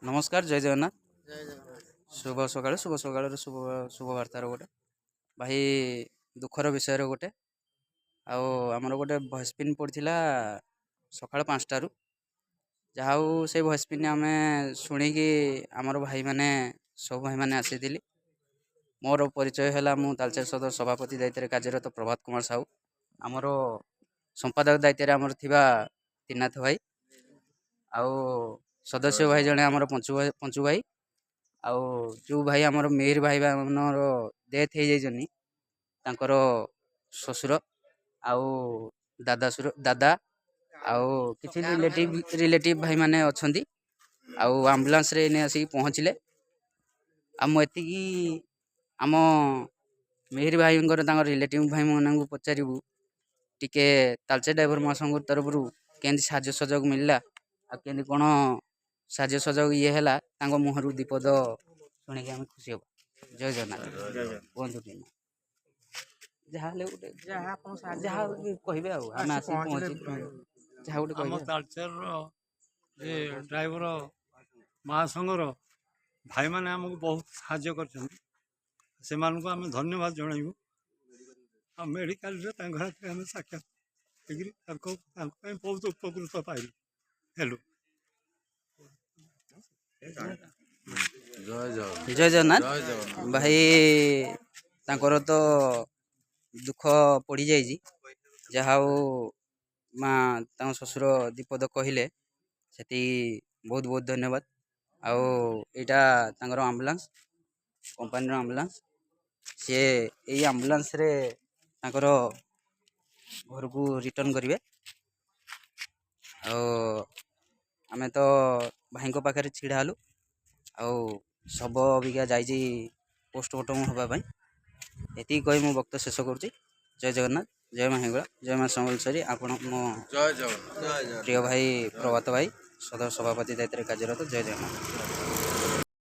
ନମସ୍କାର, ଜୟ ଜଗନ୍ନାଥ। ଶୁଭ ସକାଳ। ଶୁଭ ସକାଳର ଶୁଭ ଶୁଭ ବାର୍ତ୍ତାର ଗୋଟେ ଭାଇ ଦୁଃଖର ବିଷୟରେ ଗୋଟେ, ଆଉ ଆମର ଗୋଟେ ଭଏସ୍ ପିନ୍ ପଡ଼ିଥିଲା ସକାଳ 5ଟାରୁ। ଯାହା ହଉ, ସେଇ ଭଏସ୍ ପିନ୍ ଆମେ ଶୁଣିକି ଆମର ଭାଇମାନେ, ସବୁ ଭାଇମାନେ ଆସିଥିଲି। ମୋର ପରିଚୟ ହେଲା, ମୁଁ ତାଳଚେର ସଦର ସଭାପତି ଦାୟିତ୍ୱରେ କାର୍ଯ୍ୟରତ ପ୍ରଭାତ କୁମାର ସାହୁ। ଆମର ସମ୍ପାଦକ ଦାୟିତ୍ୱରେ ଆମର ଥିବା ତ୍ରିନାଥ ଭାଇ, ଆଉ ସଦସ୍ୟ ଭାଇ ଜଣେ ଆମର ପଞ୍ଚୁ ଭାଇ, ପଞ୍ଚୁ ଭାଇ। ଆଉ ଯେଉଁ ଭାଇ ଆମର ମିହିର ଭାଇ ଆମର ଡେଥ୍ ହେଇଯାଇଛନ୍ତି, ତାଙ୍କର ଶ୍ୱଶୁର ଆଉ ଦାଦାସୁର ଦାଦା ଆଉ କିଛି ରିଲେଟିଭ୍ ଭାଇମାନେ ଅଛନ୍ତି ଆଉ ଆମ୍ବୁଲାନ୍ସରେ ଏଇନେ ଆସିକି ପହଞ୍ଚିଲେ। ଆଉ ମୁଁ ଏତିକି ଆମ ମିହିର ଭାଇଙ୍କର ତାଙ୍କ ରିଲେଟିଭ୍ ଭାଇମାନଙ୍କୁ ପଚାରିବୁ ଟିକେ, ତାଳଚେର ଡ୍ରାଇଭର ମହାସଂଘ ତରଫରୁ କେମିତି ସାହାଯ୍ୟ ସହଯୋଗ ମିଳିଲା ଆଉ କେମିତି କ'ଣ ସାହାଯ୍ୟ ସହଯୋଗ ଇଏ ହେଲା, ତାଙ୍କ ମୁହଁରୁ 2 ପଦ ଶୁଣିକି ଆମେ ଖୁସି ହବୁ। ଜୟ ଜଗନ୍ନାଥ। କୁହନ୍ତୁ ଟିକେ, ଯାହା ହେଲେ ଗୋଟେ ଯାହା ଆପଣ ସାହାଯ୍ୟ ଯାହା ବି କହିବେ। ଆଉ ଆମେ ଆସିକି ପହଞ୍ଚିଲୁ, ଯାହା ଗୋଟେ ଆମ କହିବେ। ତାଳଚେରର ଯେ ଡ୍ରାଇଭର ମହାସଂଘର ଭାଇମାନେ ଆମକୁ ବହୁତ ସାହାଯ୍ୟ କରିଛନ୍ତି, ସେମାନଙ୍କୁ ଆମେ ଧନ୍ୟବାଦ ଜଣାଇବୁ। ଆଉ ମେଡ଼ିକାଲରେ ତାଙ୍କ ହାତରେ ଆମେ ସାକ୍ଷାତ ହେଇକିରି ତାଙ୍କ ପାଇଁ ବହୁତ ଉପକୃତ ପାଇଲୁ ହେଲୁ। ଜୟ ଜଗନ୍ନାଥ। ଜୟ ଜଗନ୍ନାଥ। ଜୟ ଜଗନ୍ନାଥ। ଭାଇ, ତାଙ୍କର ତ ଦୁଃଖ ପଡ଼ିଯାଇଛି। ଯାହା ହଉ, ମା ତାଙ୍କ ଶ୍ୱଶୁର 2 ପଦ କହିଲେ, ସେତିକି ବହୁତ ବହୁତ ଧନ୍ୟବାଦ। ଆଉ ଏଇଟା ତାଙ୍କର ଆମ୍ବୁଲାନ୍ସ, କମ୍ପାନୀର ଆମ୍ବୁଲାନ୍ସ। ସିଏ ଏଇ ଆମ୍ବୁଲାନ୍ସରେ ତାଙ୍କର ଘରକୁ ରିଟର୍ଣ୍ଣ କରିବେ। ଆଉ ଆମେ ତ ଭାଇଙ୍କ ପାଖରେ ଛିଡ଼ା ହେଲୁ। ଆଉ ଶବ ଅବିକା ଯାଇଛି ପୋଷ୍ଟମର୍ଟମ୍ ହେବା ପାଇଁ। ଏତିକି କହି ମୁଁ ବକ୍ତବ୍ୟ ଶେଷ କରୁଛି। ଜୟ ଜଗନ୍ନାଥ, ଜୟ ମା ହିଙ୍ଗୁଳା, ଜୟ ମା ସମଲେଶ୍ୱରୀ। ଆପଣ ମୋ ଜୟ ଜଗନ୍ନାଥ। ପ୍ରିୟ ଭାଇ ପ୍ରଭାତ ଭାଇ, ସଦର ସଭାପତି ଦାୟିତ୍ୱରେ କାର୍ଯ୍ୟରତ। ଜୟ ଜଗନ୍ନାଥ।